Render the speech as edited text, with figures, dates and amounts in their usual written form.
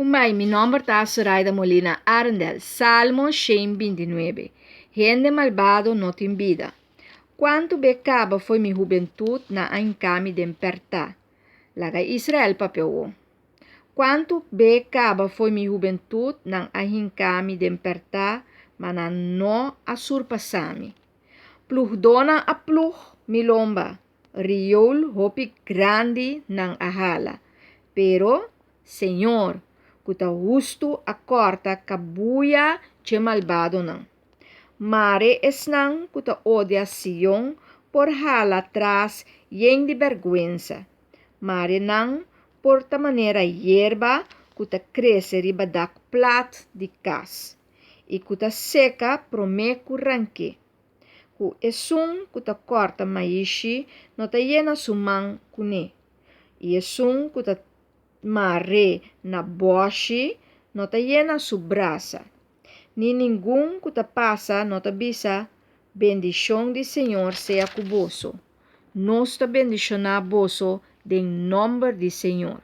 Kumbai, mi nòmber ta Soraida Molina Arendel. Salmo 129. Hende malbado no tin bida. Kuantu be kaba fo'i mi hubentut nan a hinka mi den pèrtá. Laga Israel papia awor. Kuantu be kaba fo'i mi hubentut nan a hinka mi den pèrtá, ma nan no a surpasá mi. Plugdónan a plug mi lomba, riool hopi grandi nan a hala. Pero Señor, ku ta hustu a kòrta kabuya dje malbadonan. Mare esnan ku ta odia Sion por hala tras yen di bèrgwensa. Mare nan por ta manera yerba ku ta krese riba dak plat di kas i ku ta seka promé ku rank'é. Ku esun ku ta kòrta maishi no ta yena su man kuné, i esun ku ta mar'é na bòshi no ta yena su brasa. Ni ningun ku ta pasa no ta bisa, Bendishon di Señor sea ku boso. Nos ta bendishoná boso den nòmber di Señor.